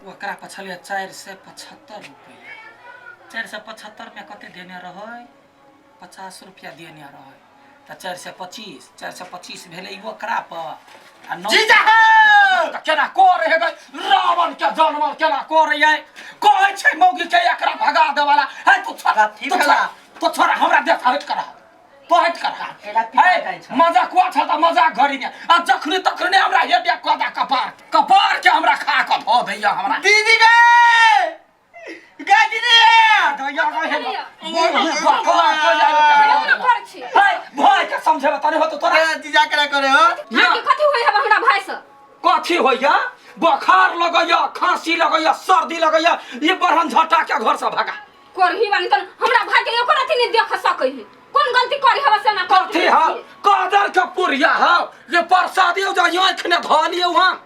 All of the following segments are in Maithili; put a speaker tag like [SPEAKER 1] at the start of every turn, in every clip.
[SPEAKER 1] ओकरा पर छलै 475 रुपैआ। 475 में कते देने रहै? 50 रुपया देने रहै, तऽ 425, 425 भेलै ई ओकरा पर आ नौ।
[SPEAKER 2] जीजा हो।
[SPEAKER 1] तऽ केना करे हे गै रावण के जानवर, केना करे है? कहै छै मौगी के एकरा भगा देवाला है। तू छोड़।
[SPEAKER 2] कथी
[SPEAKER 1] तू
[SPEAKER 2] भेला?
[SPEAKER 1] छोड़, तू छोड़ हमरा, देख, हट कर, तो हट कर।
[SPEAKER 2] केला पिता
[SPEAKER 1] है
[SPEAKER 2] जाइ छ।
[SPEAKER 1] मजाक हुआ छ तऽ मजाक घड़ी में आ जखने तखने हमरा हेडे कदा कपार कपार के हमरा खा कऽ धऽ दैया हमरा।
[SPEAKER 2] दीदी गे, गे दीदी।
[SPEAKER 1] दैया गे हे।
[SPEAKER 3] केना करै छी?
[SPEAKER 1] है भाई के समझेबे तने होतो तोरा।
[SPEAKER 2] केना जीजा केना करे हो?
[SPEAKER 3] अहाँके कथी होइ है हमरा भाई से?
[SPEAKER 1] कथी होइया? बोखार लगैया, खांसी लगैया, सर्दी लगैया। ये बरहन झटा के घर से भगा।
[SPEAKER 3] करही वाली तन हमरा भाई के एको रति नहीं देख सकै है। कोन गलती करी हवा से ना?
[SPEAKER 1] कथी है कादर के पुरिया है ये प्रसादी हो जा आँख ने धो लियो। वहाँ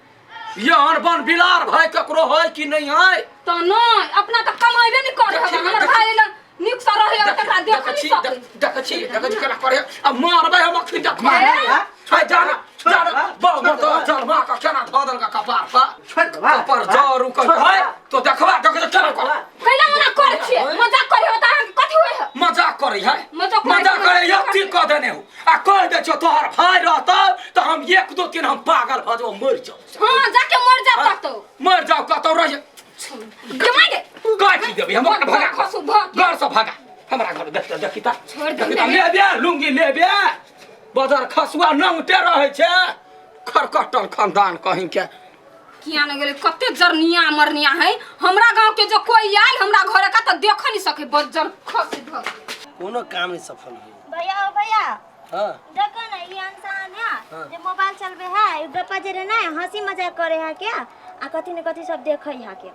[SPEAKER 1] यहन बन बिलार भाई ककरो है कि नहीं है?
[SPEAKER 3] तो नहीं, अपना तो कमाइबे नहीं करे हवा। हमर भाई लग नीक से रहे और तकरा देख
[SPEAKER 1] देखै
[SPEAKER 3] नहीं
[SPEAKER 1] छी
[SPEAKER 3] सकै।
[SPEAKER 1] देखै छी, देखै छी केना करे। आ मारबै हम अखनी तक मारबै।
[SPEAKER 2] हैं?
[SPEAKER 1] है जाना जाना बहु मत जलमा के केना धो देलका कपार पर।
[SPEAKER 2] छोड़ दे बा।
[SPEAKER 1] कपार जर उकर है तो देखबा, देख केना करे।
[SPEAKER 3] कैला मना करे छियै? मजाक करे हो त अहाँके कथी होइ है?
[SPEAKER 1] मजाक करे है?
[SPEAKER 3] मजाक करे।
[SPEAKER 1] मजाक करे है की कह देने हो आ कह दे छो तोहर भाई रहता तो हम 1 2 3 हम पागल भ जाओ, मर जाओ।
[SPEAKER 3] हां, जाके मर जा कतौ।
[SPEAKER 1] मर जाओ कतौ रह।
[SPEAKER 3] जमाई दे।
[SPEAKER 1] काटि देबै हम ओकरा, भगा।
[SPEAKER 3] खसू भ
[SPEAKER 1] घर से भगा हमरा घर। देख देखी ता।
[SPEAKER 3] छोड़ दे।
[SPEAKER 1] देखी ता, लेबे लुंगी लेबे। बजार खसुआ नंगटे रहै छै, खरकटल खानदान कहीं के।
[SPEAKER 3] किया न गेलै? कते जरनिया मरनिया है हमरा गांव के। जो कोई आयल हमरा घर का त देख नहीं सके बजर खसी भ
[SPEAKER 4] कोनो काम नहीं सफल हुई।
[SPEAKER 5] भैया, ओ भैया।
[SPEAKER 4] हाँ।
[SPEAKER 5] देखो ना, ये इंसान है।
[SPEAKER 4] हाँ।
[SPEAKER 5] जे मोबाइल चलबे है, ई गप्पा जे ना हंसी मजाक करे है क्या आ कथी न कथी सब देखे है के।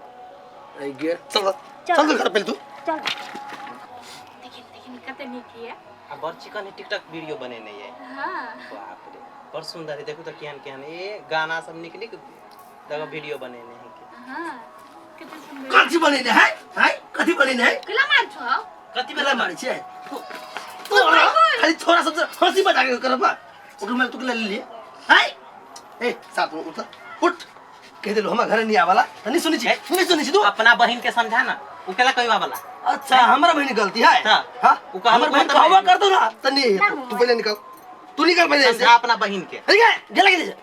[SPEAKER 4] ऐ गे, चल।
[SPEAKER 5] चल।
[SPEAKER 4] चल घर पहले तू।
[SPEAKER 5] चल।
[SPEAKER 6] देखिन देखिन, कते नीक ये।
[SPEAKER 7] आ बड़ चिकन टिकटॉक वीडियो बनेने ये।
[SPEAKER 6] हाँ।
[SPEAKER 7] बाप रे, बड़ सुंदर है। देखू तो केहन केहन ए गाना सब निक निक तक वीडियो बनेने है के।
[SPEAKER 6] हाँ, कते सुंदर।
[SPEAKER 4] कथी बनेने है? है कथी बनेने है?
[SPEAKER 6] केला मार छौ?
[SPEAKER 7] कथी
[SPEAKER 4] बेला
[SPEAKER 7] बेला
[SPEAKER 4] मारै छै तोरा? खाली छोरा सब से हंसी मजाक करब ओकर मार तू के ले लिए है। ए साथ में उठ, उठ। कह देलु हमरा घरे नहीं आवाला त नहीं सुनी छी, नहीं सुनी छी तू।
[SPEAKER 7] अपना बहिन के समझा ना, उ केला कहिवा वाला।
[SPEAKER 4] अच्छा, हमरा बहन के गलती है?
[SPEAKER 7] हाँ।
[SPEAKER 4] हां।
[SPEAKER 7] उ कहबो
[SPEAKER 4] हमर बहन
[SPEAKER 7] करतौ
[SPEAKER 4] कहबो
[SPEAKER 7] ना।
[SPEAKER 4] करतो ना त नहीं। तू पहले निकल, तू निकल पहले ऐसे।
[SPEAKER 7] समझा अपना बहिन के।
[SPEAKER 4] अरे गे गेला के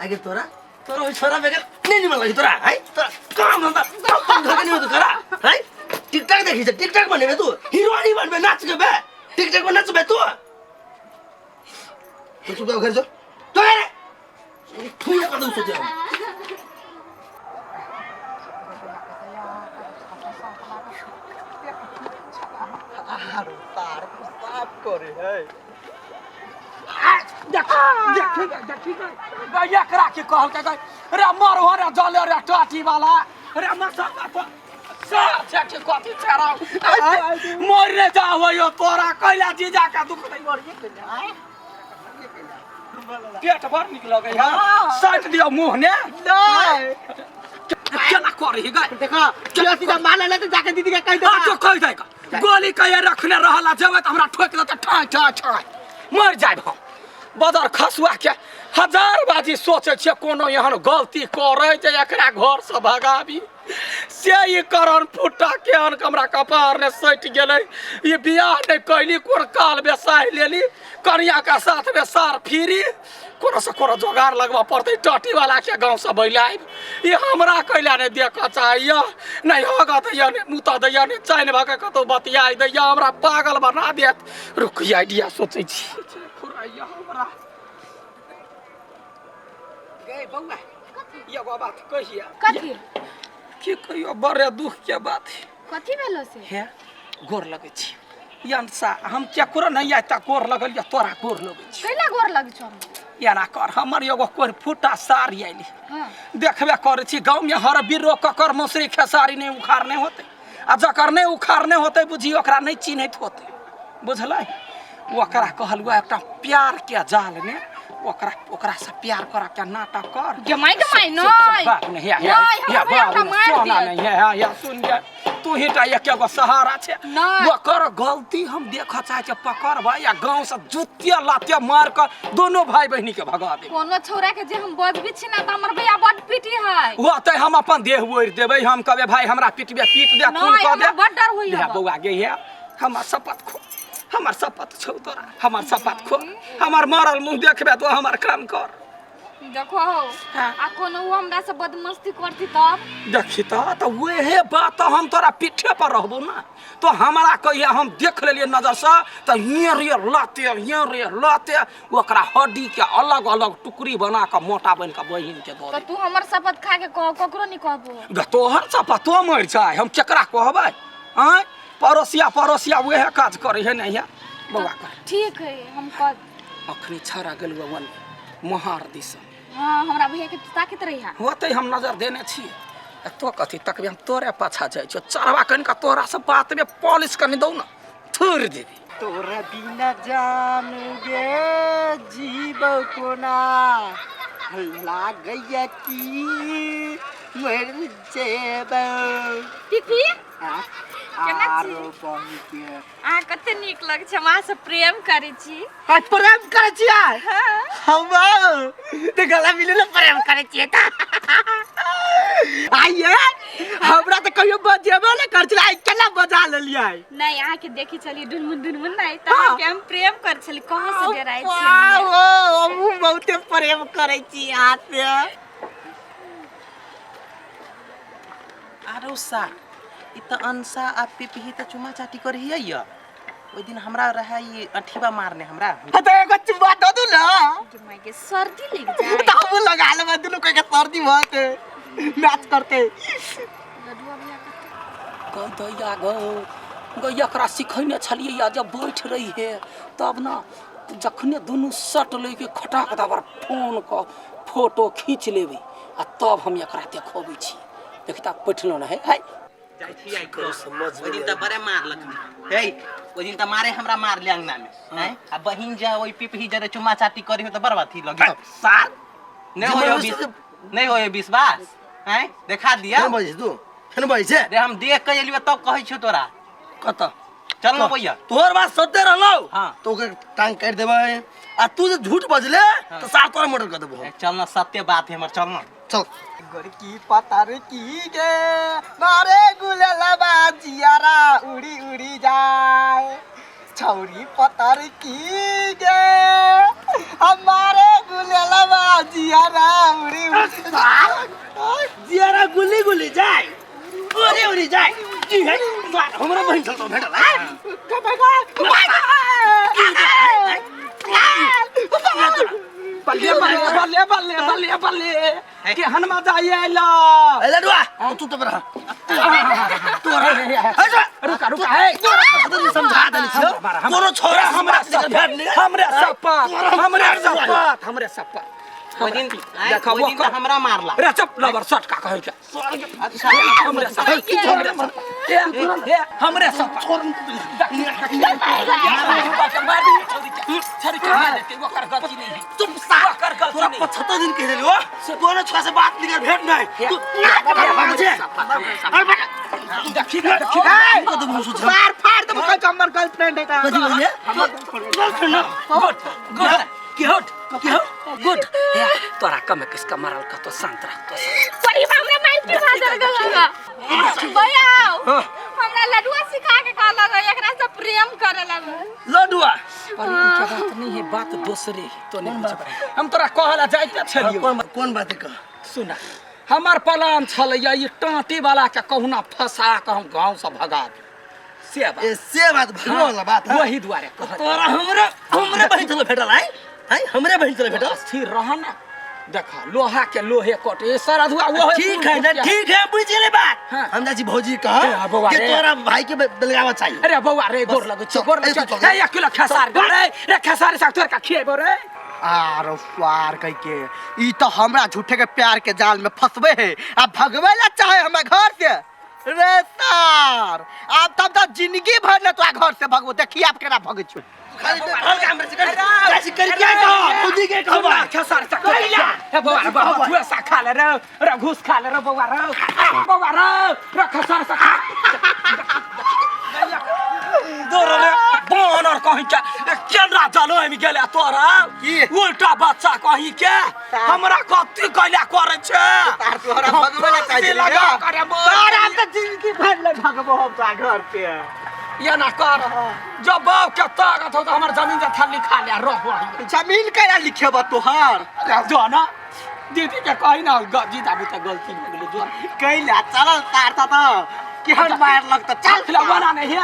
[SPEAKER 4] आगे तोरा तोरा ओइ छोरा बेगर नहीं निमन लगी तोरा है। तोरा काम धंधा काम धंधा नहीं होतो करा है। टिकटॉक देखी छै, टिकटॉक बनेबे तू, हीरोइनी बनबे, नाच के बे टिकटॉक में नचबे तू। तू चुप घर जो तो रे थू कर दू सोचे हम।
[SPEAKER 1] देख देखी गई, देखी गई गई, एकरा की कहलकै गई रे मरहो रे जले रे टाटी वाला रे मसा तो सर छै कि कथी छै रे? मर रे जाओ यो तोरा कैला जीजा के दुख नहीं मर पेट भर निक लगै है। साइट दियो मुंह ने केना करही गई?
[SPEAKER 2] देखो, सीधा मान ले तो जाके दीदी के कह दे।
[SPEAKER 1] आ तो कहि दे गोली कहिया रखने रहला, जेबै तऽ हमरा ठोकि देतै ठाइ ठाइ ठाइ, मरि जायब हम। बदर खसुआ के हजार बाजी सोचै छियै कोनो एहन गलती करै जे एकरा घरसँ भगाबी, से ई करण फुट्टा केहन के हमरा कपार ने सटि गेलै। ई बियाह नहि कैली, कोन काल बेसाहि लेली कनिया के साथ में सार फिरी। कोनो से कोनो जोगाड़ लगबऽ पड़तै, टाटी वाला के गाँव से बैलायब। ई हमरा कैला नहि देखऽ चाहैया, नहि हगऽ दैया, नहि मुतऽ दैया, नहि चैन भऽ कऽ कतहु बतियाइ दैया, हमरा पागल बना देत। रुक, आइडिया सोचै छी, फुराइया हमरा। गे बौआ, एगो बात कहिया?
[SPEAKER 6] कथी?
[SPEAKER 1] की कहियो, बड़े दुख के बात है।
[SPEAKER 6] कथी भेलो से?
[SPEAKER 1] हे, गोर लगै छी यनसा। हम केकरो नहीं आइ तक गोर लगल या तोरा गोर लगै छी।
[SPEAKER 6] कैला गोर लग छौ?
[SPEAKER 1] एना कर, हमर एगो कोइ फूटा साड़ी आइली।
[SPEAKER 6] हाँ।
[SPEAKER 1] देखबे करै छी गाँवमे हर बिरो ककर मौसरी खेसारी नहि उखाड़ने होतै आ जकर नहि उखाड़ने होतै बुझी ओकरा नहि चिन्हैत होतै, बुझलै? ओकरा कहलुआ एकटा प्यार के जाल ने ओकरा ओकरा से प्यार कर के नाटक कर।
[SPEAKER 3] जमाई जमाई नहीं।
[SPEAKER 1] बाप नहीं है।
[SPEAKER 3] नहीं,
[SPEAKER 1] या
[SPEAKER 3] हमरा भैया
[SPEAKER 1] बाप
[SPEAKER 3] हमरा मारि
[SPEAKER 1] सोना
[SPEAKER 3] दियत।
[SPEAKER 1] नहीं है। या सुन गे, तू ही टा एक एगो सहारा छे।
[SPEAKER 3] नहि।
[SPEAKER 1] ओकर गलती हम देखऽ चाहै छियै, पकड़बै आ गाँव से जुतिया लाते मार कऽ दोनो भाई बहिनी के भगा देबै।
[SPEAKER 3] कोनो छौड़ा के जे हम बजबी छी ना त हमर भैया बड पीटी है।
[SPEAKER 1] होतै हम अपन देह ओढ़ि देबै, हम कहबै भाई हमरा पिटबे पीट दे, खून
[SPEAKER 3] नहि,
[SPEAKER 1] कऽ दे।
[SPEAKER 3] हमरा बड डर होइए।
[SPEAKER 1] ले बौआ गे, हे हमर शपथ खो, हमर शपथ छौ तोरा, हमर शपथ खो, हमर मरल मुँह देखबे तो हमर काम कर।
[SPEAKER 3] देखो आ कोनो उ हमरा से बदमस्ती करती तब?
[SPEAKER 1] देखी तऽ वहे बात तऽ हम तोरा पीठे पर रहबो ना, तो हमरा कहिया हम देख लेलियै नजर से तऽ ये रे लाते ये रे लाते ओकरा हड्डी के अलग अलग टुकड़ी बना कऽ मोटा बनि कऽ बहिन के दऽ
[SPEAKER 6] तऽ तू हमर शपथ खा के कह, ककरो नहीं कहबो।
[SPEAKER 1] देबै। तोहर शपथ तो मरि जाय, हम केकरा कहबै? आँय पड़ोसिया पड़ोसिया वएह काज करै है नहीं है बौआ कर।
[SPEAKER 6] ठीक है हम कह।
[SPEAKER 1] अखनी छड़ा गेल वन मोहार दिस।
[SPEAKER 6] हाँ हमरा भैया के ताकत रही है।
[SPEAKER 1] होते हम नजर देने छी तो कथी तकबे, हम तोरे पाछा जाइ छियो चढ़वा कनिका तोरा से बात में पॉलिश कनि दौ ना थोड़ देबी।
[SPEAKER 2] तोरा बिना जान गे जीव कोना लागैया की मर जेब।
[SPEAKER 6] पीपी केना छी?
[SPEAKER 2] आरो बहिन के
[SPEAKER 6] अहाँ कते नीक लग छै, हम अहाँ से प्रेम करै छी।
[SPEAKER 2] आ प्रेम करै छियै? हम तऽ गला मिलू ने प्रेम करै छियै तऽ आइए हमरा तऽ कहियो बजेबो नहि करै छलै, आइ केना बजा लेलियै?
[SPEAKER 6] नहीं अहाँ के देखी छली ढुनमुन ढुनमुन नहीं तऽ अहाँ के हम प्रेम करै छली, कहाँ से डराइ छी?
[SPEAKER 2] वाह, हमहूँ बहुते प्रेम करै छी अहाँ से।
[SPEAKER 7] आरो सा ई तऽ अंसा आ पिपही तऽ चुमा चाटी करहियै य। ओहि दिन हमरा रहै ई अठीबा मारने हमरा।
[SPEAKER 2] हाँ तऽ एगो चुमा दऽ दू ना।
[SPEAKER 6] गे माय गे, सर्दी लग जाए।
[SPEAKER 2] तऽ हमहूँ लगा लेबै, दुनू कोई के सर्दी भऽ मैच करते।
[SPEAKER 6] लडुआ भैया कते
[SPEAKER 1] गैया गौ गैया एकरा सिखैने छलियै या जब बैठ रही है तब ना जखने दुनू सट लैके खटाक दबर फोन कऽ फोटो खींच लेबै आ तब हम एकरा देखबै छी। देखता बैठलो ना है है
[SPEAKER 7] जाइ छी आइ करो समझ। ओहि दिन तऽ बड़े मारलक हमरा। हे ओहि दिन तऽ मारे हमरा मारले अंगना में हैं, आ बहिन जा ओहि पिपही जरे चुमा चाटी करी हो तऽ बड़ अथी लगी
[SPEAKER 4] सार
[SPEAKER 7] नहीं होयो नहीं होयो विश्वास हैं, देखा दिया।
[SPEAKER 4] केना बजै तू? केना बजै छै?
[SPEAKER 7] रे हम देख के एलियो तब कहै छियो तोरा।
[SPEAKER 4] कतऽ?
[SPEAKER 7] चल ना भैया।
[SPEAKER 4] तोहर बात सत्य रहलौ।
[SPEAKER 7] हाँ।
[SPEAKER 4] तो ओकर टांग काटि देबै आ तू जे झूठ बजले तऽ साफ तोरा मर्डर कर देबो हम।
[SPEAKER 7] चल ना सत्य बात है हमर, चल ना।
[SPEAKER 4] चल।
[SPEAKER 2] गोरकी पतर की गे मारे गुललबा जियारा उड़ी उड़ी जाए, छौरी पतर की गे हमारे गुललबा जियारा उड़ी उड़ी जाए।
[SPEAKER 4] जियारा गुली गुली जाए उड़ी उड़ी जाए। की है हमरा बहिन चल तो भेटल हैं?
[SPEAKER 1] बल्ले बल्ले बल्ले बल्ले बल्ले बल्ले केहन मजा आयल।
[SPEAKER 4] ए लडुआ तू तो रह तू रह।
[SPEAKER 1] रुका रुका है
[SPEAKER 4] समझा देली छियो कोनो छोरा
[SPEAKER 1] हमरा
[SPEAKER 4] से भेट नहीं।
[SPEAKER 1] हमरे सपत हमरे सपत हमरे सपत।
[SPEAKER 7] ओहि दिन
[SPEAKER 1] देखा
[SPEAKER 7] ओहि दिन तऽ हमरा मारला।
[SPEAKER 1] रे चुप लबर सट का कहै के।
[SPEAKER 7] अच्छा
[SPEAKER 1] हमरे सपत हमरे सपत छोड़
[SPEAKER 4] चुप सार तोरा 75 दिन कह देली हो कोनो छोरा से बात नहीं कर भेट नहीं तू ना कर मुझे।
[SPEAKER 1] देखी देखी
[SPEAKER 4] तो तुम सोच
[SPEAKER 2] फाड़ फाड़ दे कहै हमर गर्लफ्रेंड है।
[SPEAKER 4] कथी बोलले?
[SPEAKER 1] गर्लफ्रेंड गुड गुड की हट की हट गुड। तोरा कम किसका मारल का तो शांत रह तो
[SPEAKER 6] परिवार हमरा मार के भाजल गेल भैया। हमरा लडुआ सिखा के कहलक एकरा से प्रेम करे लगल।
[SPEAKER 4] लडुआ
[SPEAKER 1] प्रेम के बात नहीं है, बात दूसरे है तो नहीं बुझ हम तोरा कहला जाइते छलियो।
[SPEAKER 4] कौन कौन बात है कह?
[SPEAKER 1] सुना हमर प्लान छलैया ई टाँटी वाला के कहुना फंसा के हम गांव से भगा दी। से बात
[SPEAKER 4] ए से बात भगवा वाला बात है।
[SPEAKER 1] वही दुआरे कहल।
[SPEAKER 4] तोरा हमरा हमरे बहिन चलो भेटल आइ आइ हमरे बहिन चलो भेटल।
[SPEAKER 1] स्थिर रह ना, देखा लोहा के लोहे कटे सारा धुआ वो
[SPEAKER 4] ठीक है ना, ठीक है बुझ गेलै बात।
[SPEAKER 1] हाँ।
[SPEAKER 4] हम जाइ छी भौजी
[SPEAKER 1] ए,
[SPEAKER 4] कह
[SPEAKER 1] बौआ
[SPEAKER 4] कि
[SPEAKER 1] रे।
[SPEAKER 4] तोरा भाई के बेलगावा चाहिए।
[SPEAKER 1] अरे बौआ रे गोर लगै छै, गोर लगै
[SPEAKER 4] चल,
[SPEAKER 1] छै।
[SPEAKER 4] चल।
[SPEAKER 1] ए, एक किलो खेसारी दे रे, रे खेसारी साग तोरा खिएबो रे।
[SPEAKER 2] आरो स्वार कह के ई तो हमरा झूठे के प्यार के जाल में फंसबे है आ भगवे ला चाहे हमरा घर से। रे सार आप तब तो जिंदगी भर न तो घर से भगबो, देखिए आप केना भगै छी।
[SPEAKER 4] खाली घर काम रे कर जैसे कर क्या कहो बुद्धि के कहो
[SPEAKER 1] खेसार सा कैला हे बौआ रे बौआ तू ऐसा खा ले रे रे घूस खा ले रे बौआ रे बौआ रे रे खेसार सा खा दौड़ रे बानर कहीं के केना चलो हम गेले तोरा
[SPEAKER 2] की?
[SPEAKER 1] उल्टा बच्चा कहीं के हमरा कथी कैला करे छे
[SPEAKER 2] तार तोहरा भगवे ला चाहे
[SPEAKER 1] फांसी लगा करे मोर
[SPEAKER 2] तोरा त जिंदगी भर ले भगबो हम ता घर पे
[SPEAKER 1] ये ना कर जब बाप के ताकत हो तो हमर जमीन जथा लिखा ले रह वही
[SPEAKER 2] जमीन कया लिखेबा तोहार
[SPEAKER 1] अरे जो ना दीदी के कही ना जीजा बुता गलती हो गेलै जो
[SPEAKER 2] कैला चलल तार ता त केहन मार लगता चल
[SPEAKER 1] खिलौना नहीं है।